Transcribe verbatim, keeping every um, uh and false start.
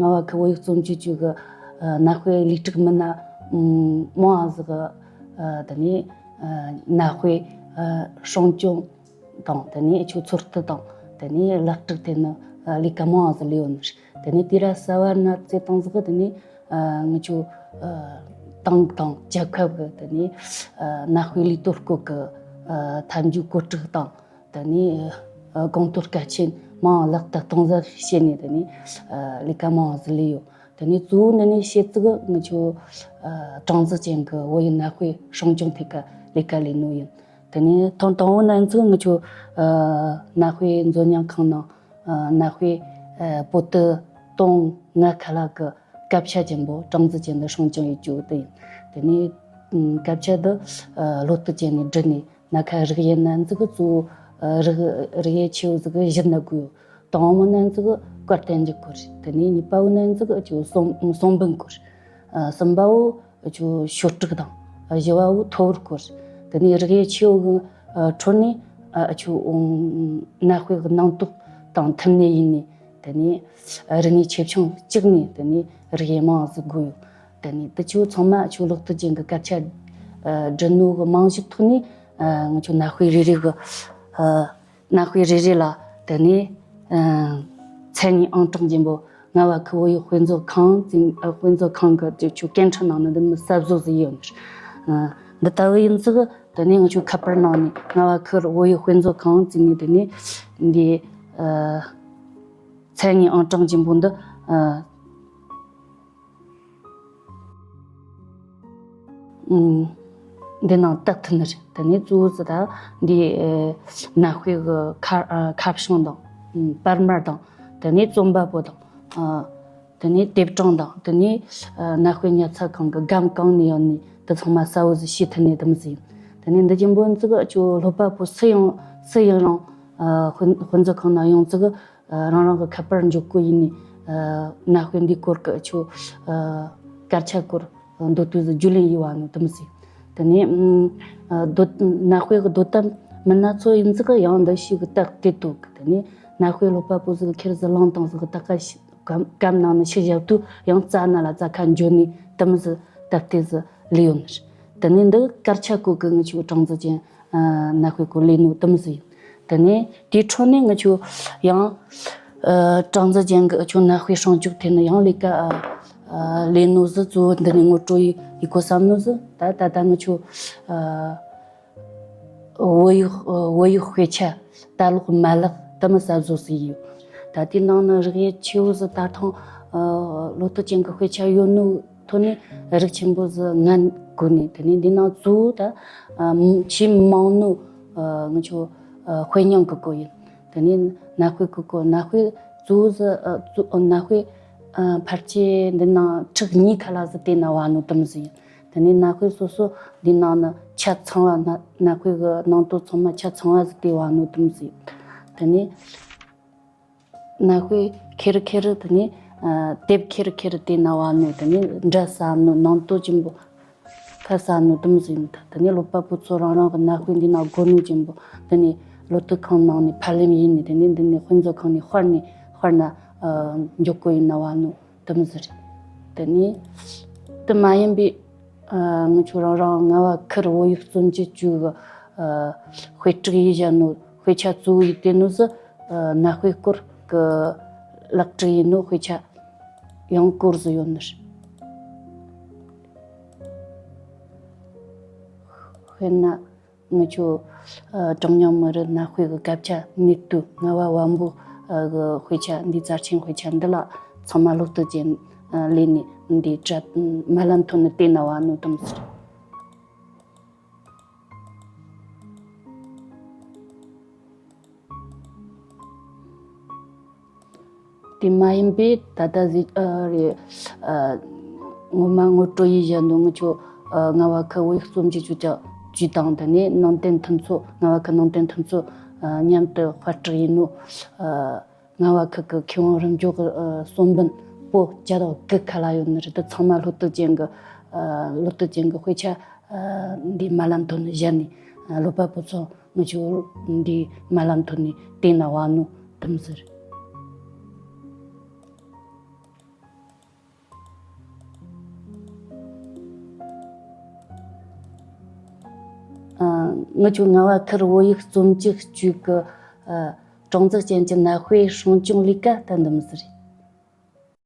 རྔ་བ་ཁུལ་བོད་ཡིག་རྩོམ་སྒྱུར་ཅུས་ཀྱི་ཨ་གནའ་དཔེ་ལས་རིགས་མི་སྣ་མང་ང་ཟིག་གི་ཨ་དེ་ནས་ཨ་གནའ་དཔེ་ཨ་སྲུང་སྐྱོང་དང་། དེ་ནས་ཨ་ཆོ་འཚོལ་བསྡུ་དང་། དེ་ནས་བརླག་སྤྲུག་དེ་ནི་ཨ་ལས་ཀ་མང་ང་ཟིག་ལས་ཡོད་ནི་རེད། དེ་ནས་དེ་ར་གསར་བ་སྣ་རྩེ་བཏང་ཟིག་གི་དེ་ནས་ཨ་ང་ཆོ་ཨ་ཏང་དང་རྒྱལ་ཁབ་གི་དེ་ནས་ཨ་གནའ་དཔེ་ལས་དོན་སྐོར་གི་ཨ་ཐབས་ཇུས་བཀོད་སྒྲིག་དང་། དེ་ནས་ཨ་དགོངས་དོན་གལ་ཆེན་མང་ང་ལག་བསྟར་གཏོང་ཟིག་བྱས་ནས། དེ་ནས་ཨ་ལས་ཀ་མང་ང་ཟིག་ལས་ཡོད། དེ་ནས་གཙོ་བོ་འདི་ནས་བཤད་ཟིག་གི་ང་ཆོ་ཨ་གྲངས་འཛིན་ཅན་གི་བོད་ཡིག་གནའ་དཔེ་སྲུང་སྐྱོང་ཐད་ཀ་ལས་ཀ་ལས་ནོ་ཡིན། དེ་ནས་ཐེངས་དང་པོ་ནང་ཟིག་ང་ཆོ་ཨ་གནའ་དཔེ་མཛོད་ཉམས་ཁང་ནང་ཨ་གནའ་དཔེ་ཨ་པོ་ཏི་སྟོང་ལྔ་ཁ་ལག་གི་སྐབས་ཆ་ཅན་པོ་གྲངས་འཛིན་ཅན་དུ་སྲུང་སྐྱོང་ཡེད་རྒྱུ་དེ་ཡིན། དེ་ནས་ཨ་སྐབས་ཆ་འདི་ཨ་ལོ་ཏོག་ཅན་ནས་བསྒྲུབས་ནས། སྣ་ཁ་རིགས་དབྱེ་ནང་ཟིག་གི་གཙོ་བོ་ཨ་རིགས་རིགས་དབྱེ་ཆེ་བོ་ཟིག་གི་བཞི་ན་དགོས། དང་པོ་ནང་ཟིག་གི་བཀའ་བསྟན་འགྱུར་སྐོར་རེད། དེ་ནས་གཉིས་པ་བོ་ནང་ཟིག་གི་ཨ་ཆོ་གསུང་གསུང་འབུམ་སྐོར། ཨ་གསུམ་པ་བོ་ཨ་ཆོ་ཆོས་དྲུག་དང་། ཨ་བཞི་བ་བོ་ཐོར་བུ་སྐོར། དེ་ནས་རིགས་དབྱེ་ཆེ་བོ་གི་ཨ་ཁྲོད་ནས་ཨ་ཨ་ཆོ་གནའ་དཔེ་གི་ནང་དོན་དང་མཐུན་ནས་ཡིན་ནས། དེ་ནས་རིག་གནས་ཆེ་ཆུང་གཅིག་ནས་དེ་ནས་རིགས་དབྱེ་མང་ཟིག་དགོས་ཡོད། དེ་ནས་དེ་ཆོ་ཚང་མ་ཆོ་ལོ་ཏོག་ཅན་གི་སྐབས་ཆ་ཨ་བསྒྲུབས་ནོ་གི་རྨང་གཞི་ཐོག་ནས། ཨ་ང་ཆོ་གནའ་དཔེ་རེ་རེ་གི་ཨ་གནའ་དཔེ་རེ་རེ་ལ་དེ་ནས་ཨ་མཚན་ཉིད་ཨང་གྲངས་ཅན་པོ་རྔ་བ་ཁུལ་བོད་ཡིག་དཔེ་མཛོད་ཁང་ཟེར། ཨ་དཔེ་མཛོད་ཁང་གི་དེ་ཆོ་སྐད་འཕྲིན་ནང་ནས་འདི་མོ་གསར་བཟོ་ཟིག་ཡོད་ནི། ཨ་འདི་ལྟ་བུ་ཡིན་ཙང་དེ་ནས་ང་ཆོ་ཁ་པར་ནང་ནས་རྔ་བ་ཁུལ་བོད་ཡིག་དཔེ་མཛོད་ཁང་ཟེར་ནས། དེ་ནས་འདི་ཨ་མཚན་ཉིད་ཨང་གྲངས་ཅན་པོ་འདི་ཨ་ཨུམ་འདི་ནང་བཏབ་ཐུབ་ནི་རེད། དེ་ནས་གཙོ་བོ་ཟིག་ད་འདི་ཨ་གནའ་དཔེ་གི་ཁ་ཨ་ཁ་བྱང་དང་། ཨུམ་པར་མར་དང་། དེ་ནས་རྩོམ་པ་པོ་དང་། ཨ་དེ་ནས་དེབ་གྲངས་དང་། དེ་ནས་ཨ་གནའ་དཔེ་ཉར་ཚགས་ཁང་གི་སྒམ་གང་ནས་ཡོད་ནི་དེ་ཚང་མ་གསལ་བོ་ཟིག་ཤེས་ཐུབ་ནི་དེ་མོ་ཟིག་ཡིན། དེ་ནས་འདི་ཅན་པོ་ཟིག་གི་ཨ་ཆོ་ཀློག་པ་པོ་སུ་ཡིན་སུ་ཡིན་རུང་། ཨ་དཔེ་དཔེ་མཛོད་ཁང་ནང་ཡོང་ཙང་གི་ཨ་རང་རང་གི་ཁ་པར་འཇོག་གོ་ཡིན་ནི། ཨ་གནའ་དཔེ་འདི་སྐོར་གི་ཨ་ཆོ་ཨ་སྐར་ཆ་སྐོར་མདོར་བསྡུས་ཟིག་བརྒྱུད་ལེན་ཡེད་བ་ནོ་དེ་མོ་ཟིག་དེ་ནས་ཨ་མདོ་གནའ་དཔེ་གི་དོ་དམ་མི་སྣ་ཚོ་ཡིན་ཙང་གི་ཡང་འདི་ཞིག་གི་རྟགས་དེ་དོ་གི། དེ་ནས་གནའ་དཔེ་ཀློག་པ་པོ་ཟིག་གི་ཁེར་ཟིག་བླངས་བཏང་ཟིག་གི་ད་ག་ཞིག་གམ་གམ་ནང་ནས་ཤི་བཞག་དུས་ཡང་རྩ་ན་ལ་རྩ་ཁ་འཇོག་ནི་དེ་མོ་ཟིག་སྟབས་བདེ་ཟིག་ལས་ཡོད་ནི་རེད། དེ་ནས་འདི་སྐར་ཆ་སྐོར་གི་ང་ཆོ་གྲངས་འཛིན་ཅན་ཨ་གནའ་དཔེ་སྐོར་ལས་ནོ་དེ་མོ་ཟིག་ཡིན། དེ་ནས་དེའི་འཕྲོ་ནས་ང་ཆོ་ཡང་ཨ་གྲངས་འཛིན་ཅན་གི་ཆོ་གནའ་དཔེ་སྲུང་སྐྱོབ་ཐད་ནས་ཡང་ལས་ཀ་ཨ་ཨ་ལས་ནོ་ཟིག་གཙོ་བོ་འདི་ནས་ངོ་སྤྲོད་ཡེད་ཡེད་དགོས་བསམ་ནོ་ཟིག་ད་ད་ལྟ་ང་ཆོ་ཨ་བོད་ཡིག་བོད་ཡིག་དཔེ་ཆ་ལྟ་ཀློག་མ་ལག་དེ་མོ་གསར་བཟོ་ཟིག་ཡོད། ད་དེའི་ནང་ནས་རིགས་དབྱེ་ཆེ་བོ་ཟིག་ད་ཐེངས་ཨ་ལོ་ཏོག་ཅན་གི་དཔེ་ཆ་ཡོད་ནོ་ཐོག་ནས་རིགས་ཆེན་པོ་ཟིག་ལྔ་བགོས་ནས། དེ་ནས་འདི་ནང་གཙོ་བོ་ད་ཨ་ཆེས་མང་ནོ་ཨ་ང་ཆོ་ཨ་དཔེ་རྙིང་གི་སྐོར་ཡིན། དེ་ནས་གནའ་དཔེ་གི་སྐོར། གནའ་དཔེ་གཙོ་བོ་ཟིག་ཨ་གཙོ་ཨ་གནའ་དཔེ་ཨ་ཕལ་ཆེར་འདི་ནང་ཁྲི་གཉིས་ཁ་ལ་ཟིག་དེ་ན་བ་ནོ་དེ་མོ་ཟིག་ཡིན། དེ་ནས་གནའ་དཔེ་སོ་སོ་འདི་ནང་ནས་ཆ་ཚང་བ། གནའ་གནའ་དཔེ་གི་ནང་དོན་ཚང་མ་ཆ་ཚང་བ་ཟིག་དེ་བ་ནོ་དེ་མོ་ཟིག་ཡིན། དེ་ནས་གནའ་དཔེ་ཁེར་ཁེར། དེ་ནས་ཨ་དེབ་ཁེར་ཁེར་དེ་ན་བ་ནོ། དེ་ནས་འདྲ་ས་ནོ་ནང་དོན་ཆེན་པོ་ཁ་གསལ་ནོ་དེ་མོ་ཟིག་ཡིན། དེ་ནས་ཀློག་པ་པོ་ཚོ་རང་རང་གི་གནའ་དཔེ་འདི་ནང་དགོས་ནོ་ཆེན་པོ་དེ་ནས་ཀློག་ཐུབ་ཁང་ནང་ནས་ཕབ་ལེན་ཡེད་ནས། དེ་ནས་འདི་ནས་དཔེ་མཛོད་ཁང་ནས་དཔར་ནས་དཔར་ན་ཨ་འཇོག་གོ་ཡིན་ན་བ་ནོ་དེ་མོ་ཟིག་རེད། དེ་ནས་དེ་མ་ཡིན་པའི་ཨ་ང་ཆོ་རང་རང་རྔ་བ་ཁུལ་བོད་ཡིག་རྩོམ་སྒྱུར་ཅུས་གི་ཨ་དཔེ་སྒྲིག་ཡེད་བཞག་ནོ་དཔེ་ཆ་གཙོ་བོ་ཡིན་དེ་ནོ་ཟིག་ཨ་གནའ་དཔེ་སྐོར་གི་ལག་བྲིས་ཡེད་ནོ་དཔེ་ཆ་ཡང་སྐོར་ཟིག་ཡོད་ནི་རེད། དཔེར་ན། ང་ཆོ་ཨ་གྲངས་ཉུང་མི་རིགས་གནའ་དཔེ་གི་སྐབས་ཆ་གནས་དུས་རྔ་བ་བམ་པོ་ཨ་གི་དཔེ་ཆ་འདི། རྩ་ཆེན་དཔེ་ཆ་འདི་ལ་ཚང་མ་ཀློག་ཐུབ་ཅན་ཨ་ལས་ནས་འདི་དྲ་མ་ལམ་ཐོག་ནས་བལྟས་ན་བ་ནོ་དེ་མོ་ཟིག་རེད། དེ་མ་ཡིན་པའི་ད་ལྟ་ཟིག་ཨ་རེད། ཨ་ངོ་མ་ངོ་སྤྲོད་ཡེད་བཞག་ནོ་ང་ཆོ་ཨ་རྔ་བ་ཁུལ་བོད་ཡིག་རྩོམ་སྒྱུར་ཅུས་ཀྱི་ཅུས་དང་། དེ་ནས་ནང་བསྟན་མཐུན་ཚོགས། རྔ་བ་ཁུལ་ནང་བསྟན་མཐུན་ཚོགས་ཨ་མཉམ་དུ་དཔར་སྐྲུན་ཡེད་ནོ་ཨ་རྔ་བ་ཁུལ་གི་མཁས་དབང་རིམ་བྱོན་གི་ཨ་གསུང་འབུམ་པོ་ཏི་བརྒྱ་དང་དགུ་ཁ་ལ་ཡོད་ནི་རེད། དེ་ཚང་མ་ཀློག་ཐུབ་ཅན་གི་ཨ་ཀློག་ཐུབ་ཅན་གི་དཔེ་ཆ་ཨ་འདི་མ་ལམ་ཐོག་ནས་བཞག་ནས། ཨ་ཀློག་པ་པོ་ཚོ་ང་ཆོ་འདི་མ་ལམ་ཐོག་ནས་བལྟས་ན་བ་ནོ་དེ་མོ་ཟིག་རེད། ངི་ཆོ་ང་བ་ཁུར་བོད་ཡིག་རྩོམ་གྱི་གཅིག་གི་ཨ་གྲངས་འཛུགས་ཅན་གྱི་ནད་དཔེ་སྲུང་སྐྱོང་ལས་ཀ་ད་འདི་མི་ཟེར།